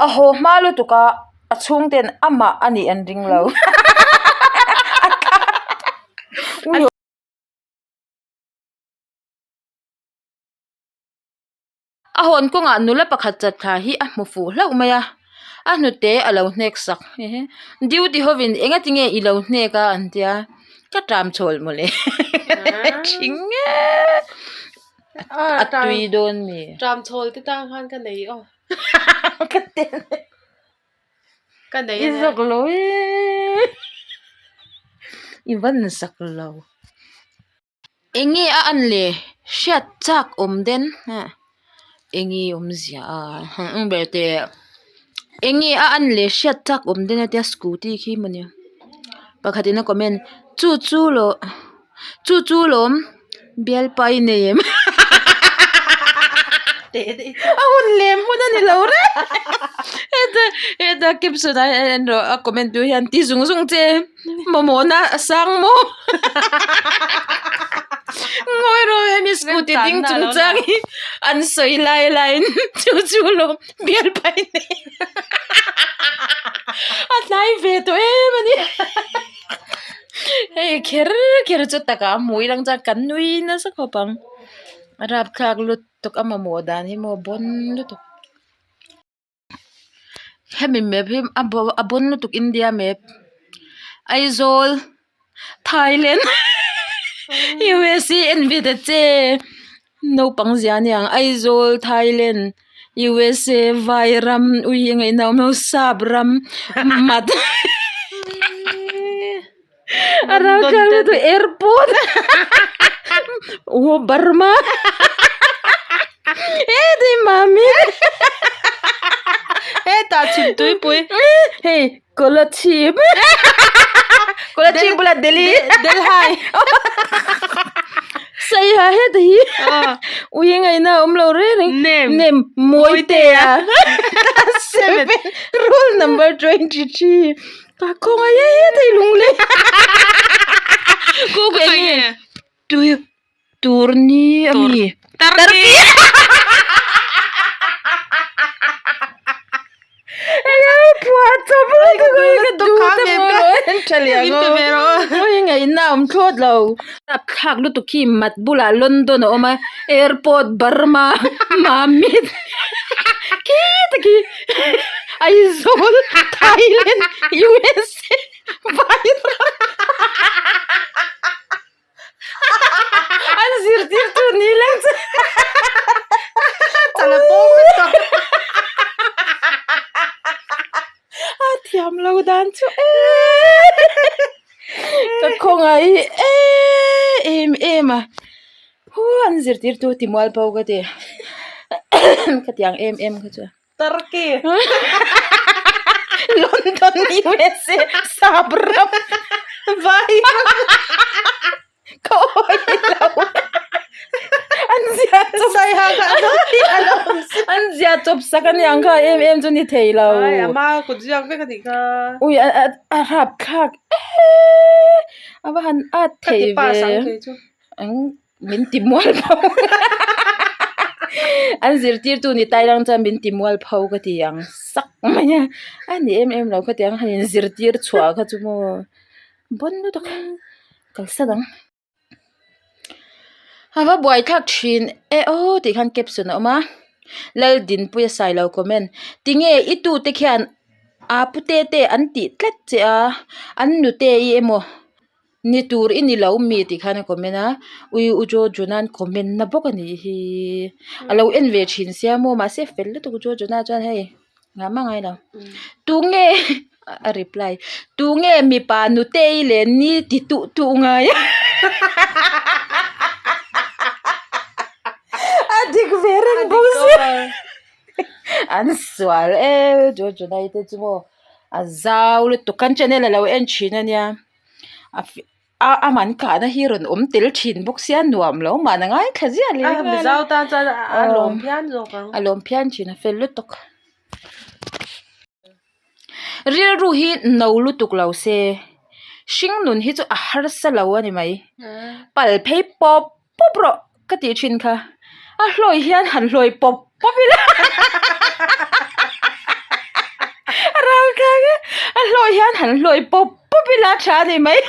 A haw hma lutuk a, a chhungten amah a nih an ring lo. A hawn kawngah nula pakhat chatthla hi a hmu fuh hlauh mai a, a hnute a lo hnek sak. Duty hovin engati nge i lo hnek a an tia, ka ṭam chhawl mawle ṭhing e a tui dawn mi. Ṭam chhawl te tang khan ka nei aw. Ka tel e. Ka nei I zak lo e. I van zak lo. Enge a an le hriat chak awm den enge awmzia a ber te enge a an le hriat chak awm den a tia scooty khi mawni pakhat in a comment chu chu lawh chu chu lawm bialpa i nei em a hun lem hun a ni lo reng heta heta caption ah hian en rawh a comment tu hian ti zung zung che. Mamawhna a sang maw? Ngawi rawh hemi scooty ding chung chang hi an sawi lai laiin chu chu lawm bial pai nei a tlai ve tawh em a ni. Hei kher kher chu takah a hmui lang chuan kan nui nasa khawp ang. A rapthlak lutuk a mamawh dan hi maw bawn lutuk. Hemi map hi a a bawn lutuk India map Aizawl Thailand USA en ve ta che naupang zia a niang Aizawl Thailand USA Vairam ui hi ngaihna awm lo sap ram mat A ral kal lutuk airport aw Burma hetah mami hetah chhim tuipui hei Kolasib Kolasib bulah Delhi Delhi Saiha hetah hi ui ngaihna a awm lo reng reng nem Mawitea 7 roll number 23. Ka khawngaih e he thei lung le Ku ka enge tui tur ni a mi Turkey Hello phuah chawp lutuk a ka duh ta maw rawh en tha leh ang aw mawi ngaihna a awm thlawt lo thlak lutuk khi mat bulah London a awm a airport Burma Mamit khi ta khi. Aizawl Thailand USA Vairam an zirtirtu ni leng chu a thiam lo dan chu ka khawngaih em em a hu an zirtirtu ti mual pho ka ti ka tiang em em kha chuan. Turkey London USA sap ram vai ram ka awi lo an zia chawp Saiha kha a nawi a lo awm si an zia chawp sak a niang kha em em chu ni thei lo Ai ama kut ziak vek a nih kha ui a a a rap thlak eee a va han at Ka thei ti pass ve ang kei chu ang Min ti mual pho An zirtirtu ni tai lang chuan min ti mual pho ka ti ang sak mai a. A ni em em lo ka ti ang han in zirtir chhuah kha chu maw bawn lutuk kalsan ang. A va buai thlak thin e aw tih khan caption a awm a Laldinpuia Sailo comment tinge i tute khian aa pute te an tih tlat che a an nute i emaw. Ni tur i ni lo mi tih khan a comment a ui u jo Jona an comment na bawk a nih hi a lo en ve thin sia maw mahse fel lutuk u jo Jona chuan hei nghah hma ngai lo tunge a reply tunge mipa nutei leh ni ti tuh tuh ngai a dik ve reng bawk sia an sual e jo Jona te chu maw. A zau lutuk kan channel a lo en thin a nia a a a man kahna hi rawn awm tel thin bawk sia nuam lo mahna ngaithla ziah leh a mizo tan chuan a lawm phian zawk ang a lawm phian thin a fel lutuk rilru hi no lutuk lo se hring nun hi chu a harsa lo a ni mai pal phei pawp pawp rawh ka tih thin kha a hlawi hian han hlawi pawp pawp ila. A hlawi hian han hlawi pawp pawp ila tha a ni mai.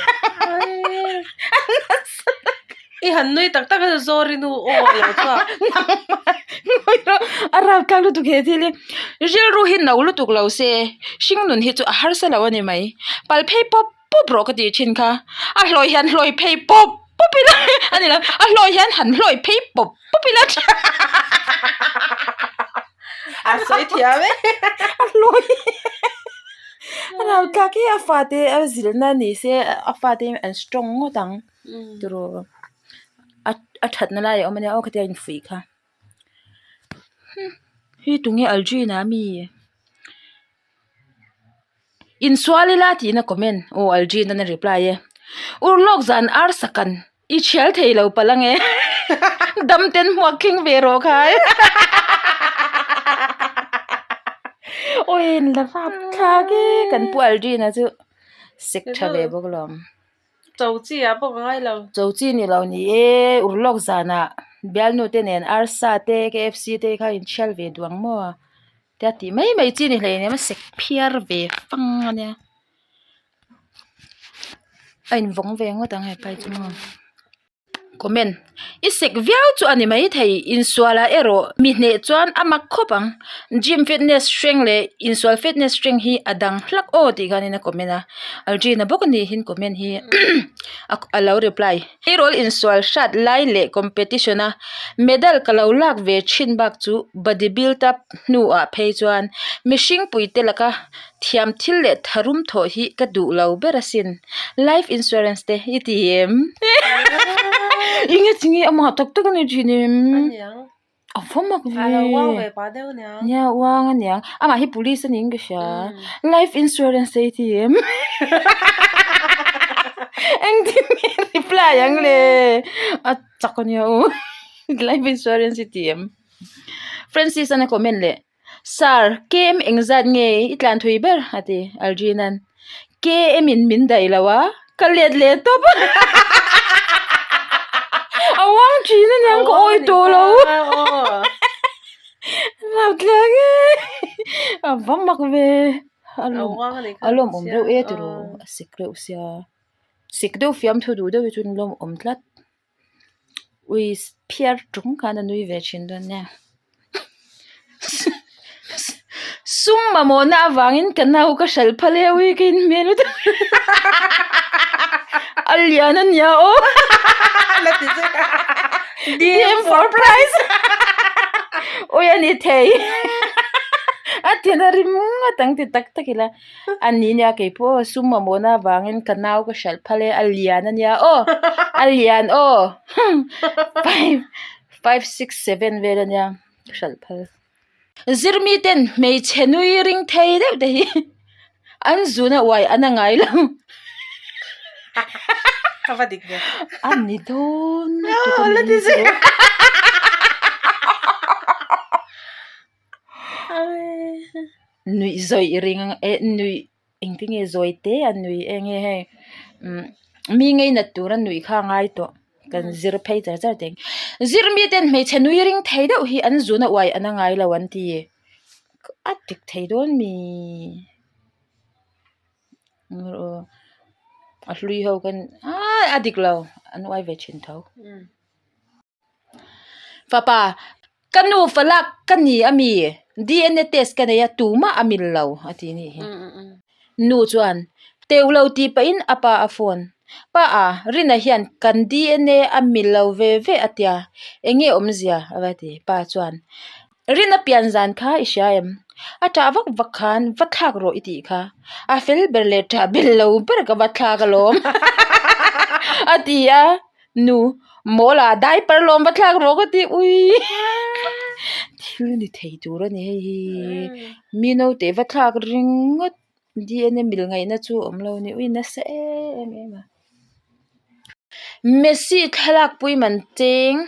I han nui tak tak a Zawri nu aw a lo chhuak. Nangmah a raltlak lutuk he thil hi. Rilru hi no lutuk lo se hring nun hi chu a harsa lo a ni mai. Pal phei pawp pawp rawh ka tih thin kha. A hlawi hian hlawi phei pawp pawp ila a ni lo. A hlawi hian han hlawi phei pawp pawp ila tha. A sawi thiam e. A hlawi a raltlak hi a fate a zilhna ni se a fate hi an strong ngawt ang. Tiraw a a thatna lai a awm ania aw khatia infuih kha hi tunge Aldrin ah mi insual ila tiin a comment aw Aldrin an a reply e urlawk zan arsa kan i thial thei lo palh ange dam ten hmuak thleng ve rawh khai awi la rap thlak e kan pu Aldrin a chu sek tha ve bawk alawm. Cho chi ah pawh ka ngai lo. Cho chi ni lo ni e, urlawk zanah bialnu te nen arsa te KFC te kha inthial ve duh ang maw? Tia tih mai mai chi ni hleinem a sek phiar ve fang a nia. A invawng ve ngawt ang hepa hi chu maw. Comment, I sek viau chu a ni maithei, insualah erawh mi hneh chuan a mak khawp ang. Gym fitness hreng leh insual fitness hreng hi a dang hlak aw tih khanin a comment a. Aldrina bawk a ni hin comment hi a lo reply. Tleirawl insual hrat lai leh competition a medal ka lo lak ve thin bak chu body build up hnuah phei chuan mihring puite laka Thiam thil leh tharum thawh hi ka duh lo ber asin. Life insurance te i ti em? Enge chi nge amah tak tak a ni thin em? A va mak ve. A lo uang ve pah deuh aniang. Nia uang aniang. Amah hi police a niin ka hria. Life insurance te i ti em? Engtin nge reply ang le? A chak ania aw. Life insurance i ti em? Francis an a comment leh. Sir, KM engzat nge i tlan thui ber? a ti Aldrin-a'n. KM in min daih lo a, ka let leh tawp a. A uang thin a niang ka awi tawh lo. Rauhthlak e. A va mak ve. A lawm a lawmawm deuh e tiraw a sek reuh sia. Sek deuh fiamthu duh deuh hi chu an lawmawm tlat. Ui phiar tung khan a nui ve thin dawn nia sum mamawh na avangin ka nau ka hralh phal e ui ka inhmel lutuk a lian a nia aw DM for price ui a ni thei a tina rim ngawt ang ti tak tak ila. A ni nia kei pawh sum mamawhna avangin ka nau ka hralh phal e a lian a nia aw a lian aw five five six seven vel a nia ka hralh phal. Zirmi ten hmeichhe nui ring thei deuh te hi an zun a uai an a ngai lo. Ka va dik ve. A ni dawn lutuk a ni chu. Nuih zawih ring ang eh nuih engtin nge zawi te a nui eng nge hei umm mi ngeinat tur a nuih kha a ngai tawh kan zir phei char char teng zir mi ten hmeichhe nui ring thei deuh hi an zun a uai an a ngai lo an ti a dik thei dawn mi a hlui ho khan aaa a dik lo an uai ve thin tho. Fapa, Ka nu falak ka ni a mi? DNA test ka nei a, tumah a mil lo, a ti nih hi. Nu chuan, Teuh lo tih pahin a pa a phone. Pa a, Rina hian kan DNA a mil lo ve ve a tia, eng nge awmzia? a va ti. Pa chuan, Rina pian zan kha i hria em? A ṭah vak vak khan va thlak rawh i tih kha. A fel ber leh ṭah bel lo ber ka va thlak alawm, a ti a. Nu, Mawl ah diaper lawm va thlak rawh ka ti ui thil ni thei tur a ni hei hi mi naute va thlak ringawt DNA mil ngaihna chu a awm lo a ni ui nasa em em a Messi thlalak pui man cheng.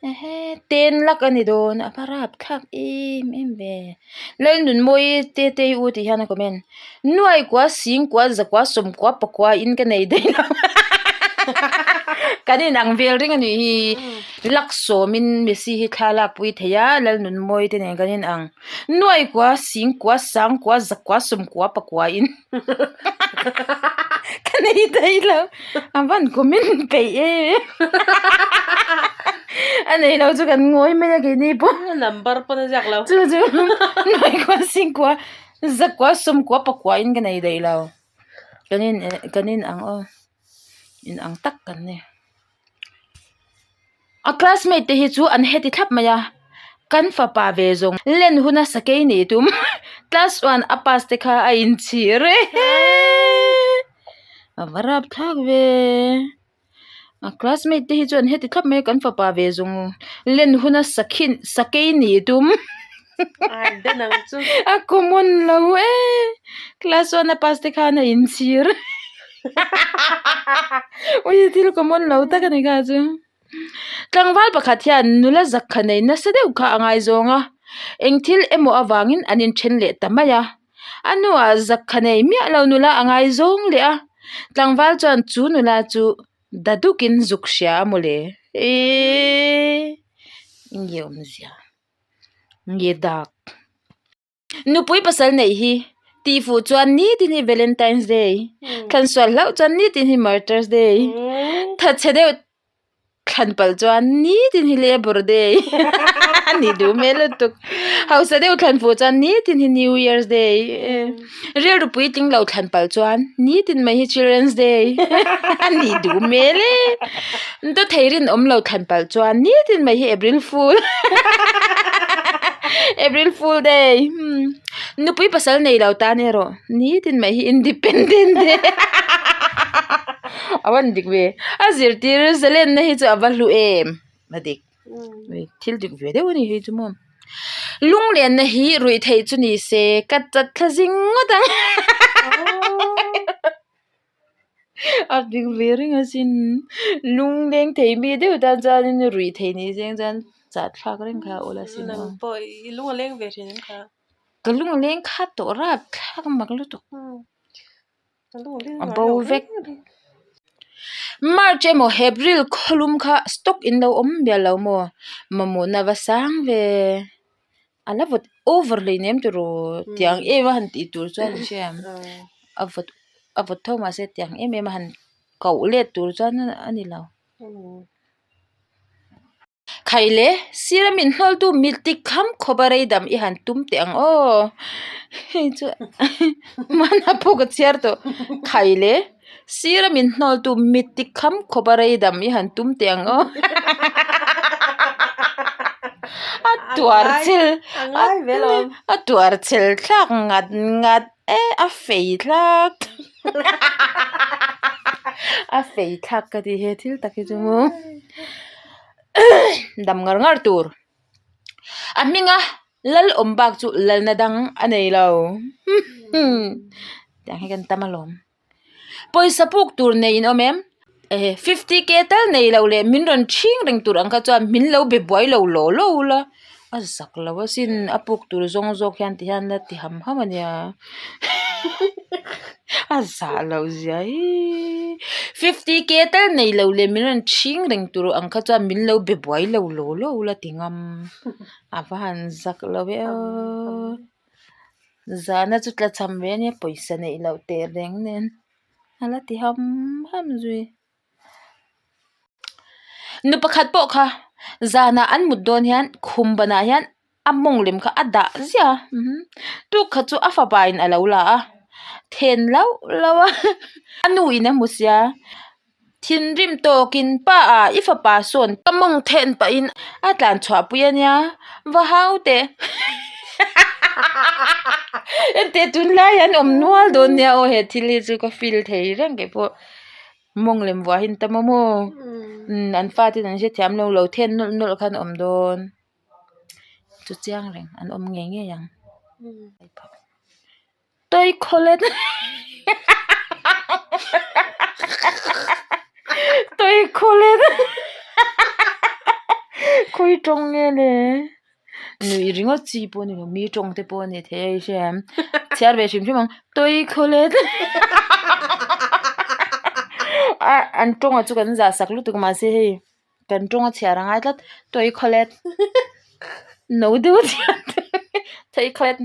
Ehe ten lak a ni dawn a va rap thlak em em ve Lalnunmawi Tetei u tih hian a comment nuai kua sing kua zakua sawm kua pakua in ka nei daih lo. Kan inang vel reng a nih hi. Lak sawmin Messi hi thla lakpui thei a, Lalnunmawi te nen kan inang. Nuai kua, sing kua, sang kua, za kua, sawm kua, pakua in ka nei thei lo. A van comment peih e. A nei lo chu kan ngawi mai a keini pawh. Number pawn a ziak lo. Chu chu nuai kua, sing kua, za kua, sawm kua, pakua in ka nei daih lo. Kan in kan in ang aw in ang tak kan ni. A classmate te hi chu an heti thlap mai a kan fapa ve zawng len huna sakei nih tum class one a pass te kha a inchhir e a va rapthlak ve. A classmate te hi chuan heti thlap mai a kan fapa ve zawng len huna sakhin sakei nih tum a common lo e class one a pass te khan a inchhir ui thil common lo tak a ni kha chu tlangval pakhat hian nula zakha nei nasa deuh kha a ngaizawng a eng thil emaw avangin an inthen leh ta mai a. A hnuah zakha nei miah lo nula a ngaizawng leh a, tlangval chuan chu nula chu dadukin zuk hria a mawle. Eeii nge awmzia nge dak. Nupui pasal neih hi tihfuh chuan nitin hi Valentine's Day, thlansual hlauh chuan nitin hi Martyrs Day, thatchhe deuh Thlan palh chuan nitin hi Labour Day a ni duh hmel lutuk. Hausa deuh thlan fuh chuan nitin hi New Year's Day. Rilru puitling lo thlan palh chuan nitin mai hi Children's Day a ni duh hmel e. Dawthei rinawm lo thlan palh chuan nitin mai hi April Fool April Fool Day. Nupui pasal nei lo tan erawh nitin mai hi Independent Day A van dik ve. A zirtir zalenna hi chu a va hlu em a dik. Thil dik ve deuh a ni hei chu maw. Lunglenna hi ruih theih chu ni se ka chat thla zing ngawt ang. A dik ve reng asin. Lungleng thei mi deuh tan chuanin ruih theih ni seng chuan chat thlak reng kha a awl asin aw. Nang pawh i lung a leng ve thin ang kha. Ka lung a leng khat tawh rap thlak mak lutuk. A bo vek. March emaw April khawlum kha stock in lo awm mial lo maw? Mamawhna va sang ve. A la vawt over hleinem tiraw tiang em a han tih tur chuan i hria em? A vawt a vawt tho mahse tiang em em a han koh let tur chuan a ni lo. Khai le, sir a min hnawltu mit tik kham khawp a rei dam i han tum teh ang aw. Hei chu hmanah pawh ka chhiar tawh. Khai le, sir a min hnawltu mit tik kham khawp a rei dam i han tum teh ang aw. A tuar chel a tuar chel thlak ngat ngat e a fei thlak. A fei thlak ka tih he thil tak hi chu maw dam ngar ngar tur a hminga lal awm bak chu lalna dang a nei lo tiang hi kan tam alawm pawisa puk tur nei in awm em fifty k tal nei lo leh min rawn chhing reng tur ang kha chuan min lo be buai lo law law la. A zak lo asin a puk tur zawng zawk hian ti hian la ti ham ham a nia a zah loh zia hi fifty k tal nei lo leh min rawn chhing reng tur ang kha chuan min lo be buai lo law law la ti ngam a va han zak lo e aw zahna chu tla cham ve ania pawisa neih loh teh reng nen a la ti ham ham zui. Nu pakhat pawh kha zanah an mut dawn hian khum banah hian a mawng lem kha a dah ziah a tuk khat chu a fapa in a lo la a then lauh lauh a a nu in a hmu sia thinrim tawkin pa ah i fapa sawn ka mawng then pahin a tlan chhuah pui a nia va hau teh hetiang tunlai hian awm nual dawn nia aw he thil hi chu ka feel thei reng keipawh. Mawng lem vuah hi an tam a maw an fate in an hrethiam lo lo then nawlh nawlh khan a awm dawn chu chiang reng an awm ngei ngei ang tawi khawlet tawi khawlet khawi tawng nge le. Nuih ringawt chi pawh a ni lo mi tawng te pawh a ni thei a i hria em chhiar ve hrim hrim ang tawi khawlet. A an tawnga chu kan zah sak lutuk mahse hei kan tawnga chhiar a ngai tlat toilet no deuh a chhiar toilet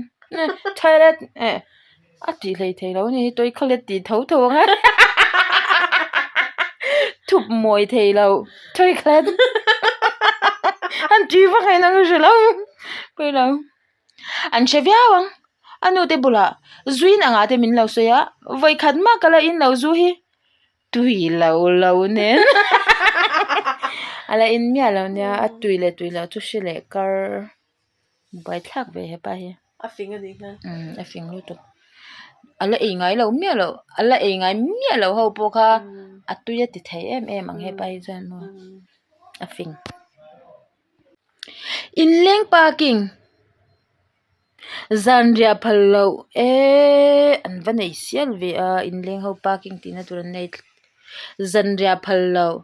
toilet eh a tih hlei thei lo a ni hi toilet tih tho tho ang a thup mawi thei lo toilet an tih vak ain ang hre lo pawilo. An hre viau ang. A nu te bulah zuin angah te min lo sawi a, vawikhat mah ka la in lo zu hi tui lo lo nen a la in miah lo nia, a tui leh tui loh chu hre leh kar buaithlak ve hepa hi. A fing a nih kha. Umm a fing lutuk. A la ei ngai lo miah lo, a la ei ngai miah lo ho pawh kha a tui a ti thei em em ang hepa hi chuan maw a fing. Inleng parking zanriah phal loh eeee an va nei sial ve a inleng ho parking tih na tur an nei zanriah phal loh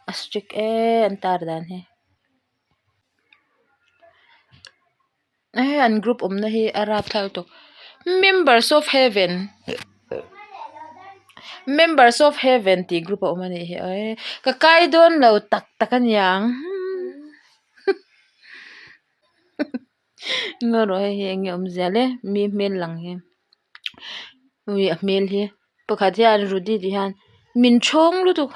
a strict eee an tar dan hi. Hei an group awmna hi a rapthlak lutuk members of heaven members of heaven tih group a awm a nih hi ae ka kai dawn lo tak tak a niang ngaw rawh hei hi eng nge awmzia le mi hmel lang hi ui a hmel hi. Pakhat hian Rudy tih hian min thawng lutuk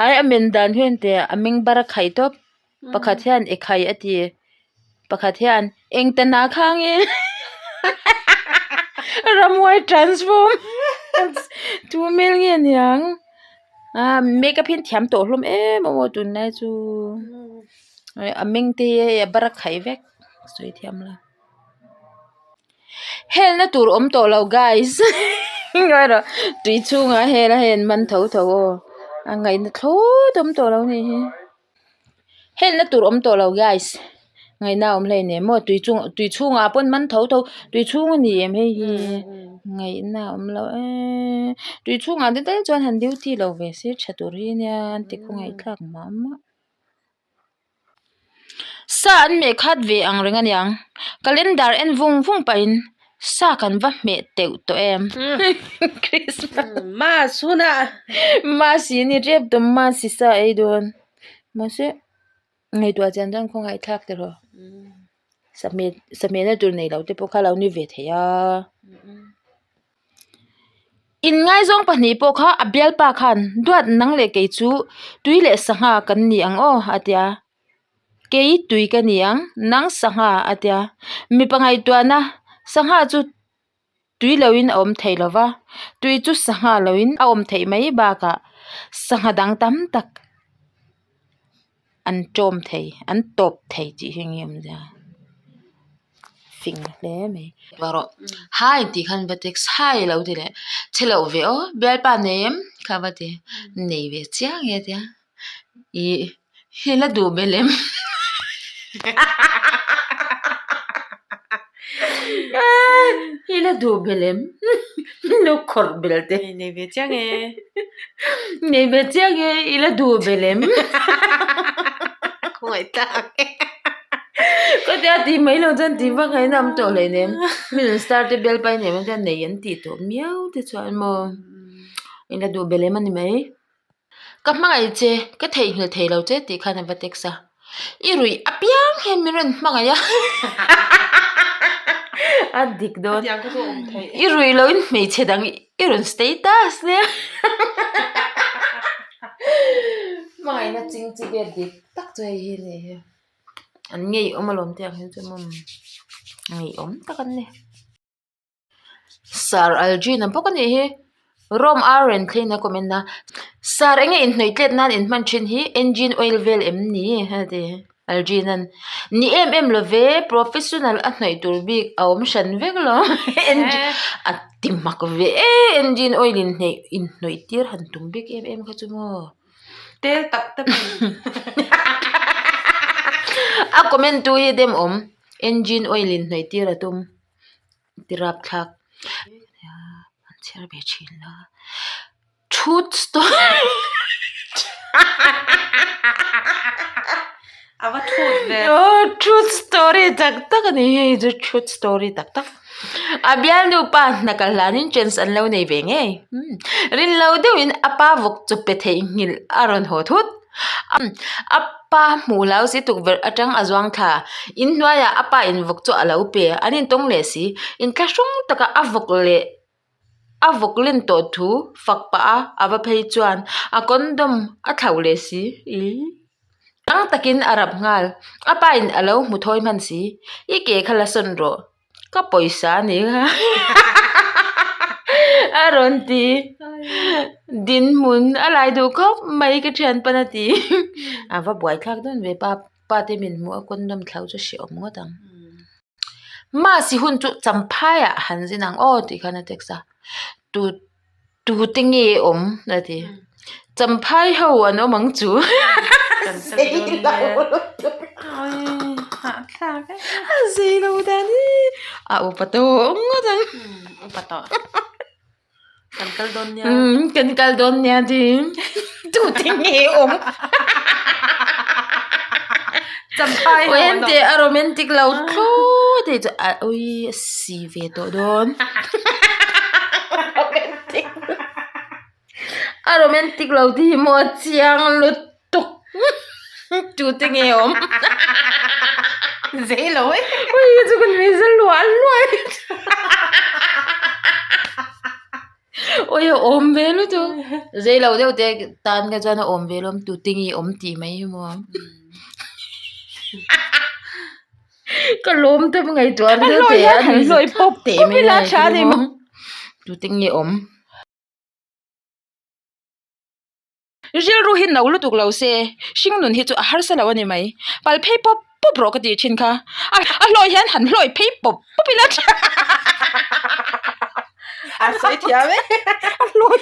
ai a men dan hian teh a meng bar a khai tawp pakhat hian e khai a ti pakhat hian eng ta hna kha nge ramhuai transform tu hmel nge niang ah makeup hi an thiam tawh hlawm em a aw tunlai chu a meng te hi hei a bar a khai vek sawi thiam lo. Helna tur awm tawh lo guys ngawi rawh tui chhungah hel a hei an man tho tho aw a ngaihna thlawt awm tawh lo a nih hi helna tur awm tawh lo guys ngaihna a awm hleinem maw tui chung tui chhungah pawn man tho tho tui chhung a ni em hei hi ngaihna a awm lo eee tui chhungah te tal chuan han duty lo ve se tha tur hi nia an ti khawngaihthlak mah mah. Sa an meh khat ve ang reng aniang calendar en vung vung pahin sa kan va hmeh teuh tawh em Christmas Mas hunah Mas hi ni tep tawh mas hi sa ei dawn mahse ngaihtuah chian chuan khawngaihthlak teh rawh sahmeh sahmehna tur nei lo te pawh kha lo ni ve thei a. Inngaizawng pahnih pawh kha a bialpa khan duat nang leh kei chu tui leh sangha kan ni ang aw a ti a, kei tui ka ni ang nang sangha a ti a, mipa ngaihtuahna sangha chu tui loin a awm thei lo va, tui chu sangha loin a awm theih mai bakah sangha dang tam tak an tawm thei an tawp thei tih hi eng nge awmzia fing hle mai rawh hai tih khan va text hai a lo ti leh chhe loh ve aw bialpa nei em kha va ti nei ve chiang e tia ih hi la duh belh em hi la duh belh em lo khawrh belh te nei ve chiang e. Nei ve chiang e, i la duh belh em? Khawngaih tak e. Ka tia tih mai lo chuan tih vak ngaihna awm tawh hleinem. Mi rawn star te bialpa i nei mai chuan nei an tih tawh miau te chuan maw i la duh belh em a ni mai. Ka hmangaih che, ka theihnghilh thei lo che tih khan a va text a. I ruih apiang hian min rawn hmangaih a a dik dawn i ruih loh in hmeichhe dang i rawn status nia hmangaihna ching chi vel dik tak chu hei hi a ni hi an ngeiawm alawm tih ang hian chuan maw ngeiawm tak an ni. Sir Aldrin a bawk a nih hi Rome ar rawn thleng a comment a Sir enge inhnawih tlet nan in hman thin hi engine oil vel em ni a ti Aldrin an ni em em lo ve professional a hnawih tur bik a awm hran vek lo a ti mak ve e engine oil in hneih inhnawih tir han tum bik em em kha chu maw. Tel tak tak a ni. A comment tu hi dem awm engine oil in hnawih tir a tum. Ti rapthlak an chhiar ve thin la truth story a va thut ve aw truth story tak tak a ni hei chu truth story tak tak. A bialnu pa hna kal hlanin chance an lo nei ve ngei. Rin lo deuhin a pa vawk chu pe theihnghilh a rawn haw thut. A pa hmuh hlau si tukverh atang a zuang thla. Inhnuaiah a pa in vawk chu a lo pe. An intawng leh si. Inthlahrung taka a vawk leh a vawk len tawh thu fak pah a a va phei chuan a condom a thlauh leh si. Ih. Rang takin a rap nghal. A pa in a lo hmu thawi hman si. I ke kha la sawn rawh. Ka pawisa a ni kha a rawn ti. Dinhmun a lai duh khawp mai ka thian pawn a ti. A va buaithlak dawn ve pa pa te min hmuh a condom thlauh chu hrehawm ngawt ang. Masi hun chu champhai ah han zin ang aw tih khan a text a. Tu tute nge awm a ti. Champhai ho an awm ang chu. A zei lo dan hi a upa tawh ngawt ang. Upa tawh. Kan kal dawn nia. Kan kal dawn nia tiin tute nge awm. Champhai ho an awm. A romantic lo thlawt hei chu a ui a si ve tawh dawn. Romantic a romantic lo tih hi maw a chiang lutuk tute nge awm. Zei lo e. Ui chu ka nui za luah luah. Ui a awm ve lutuk. Zei lo deuh te tan kha chuan a awm ve lawm tute nge awm tih mai hi maw. Ka lawm te ngaihtuah ang deuh teh a nui za thlap teh mai a ni maw. Tute nge awm. Rilru hi no lutuk lo se, hring nun hi chu a harsa lo a ni mai. Pal phei pawp pawp rawh ka tih thin kha. A hlawi hian han hlawi phei pawp pawp ila tha. A sawi thiam e. A hlawi.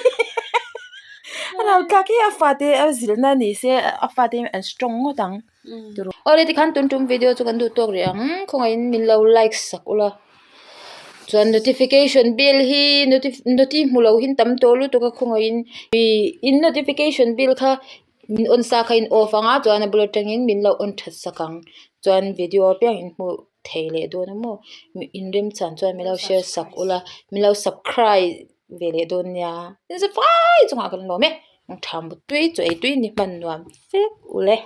A rau tlak hi a fate a zilhna ni se a fate hi an strong ngawt ang. Awle tikhan tun tum video chu kan duh tawk rih ang khawngaihin min lo like sak ula chuan notification bell hi noti hmu lo hi tam tawh lutuk a khawngaihin in notification bell kha min on sa kha in off ang a chuan a bul atangin min lo on that sak ang chuan video apiang in hmuh thei leh dawn a maw in remchan chuan min lo share sak ula min lo subscribe ve leh dawn nia inzawt fai chungah kan lawm e. Tha mutui chu ei tui ni hman nuam vek ule.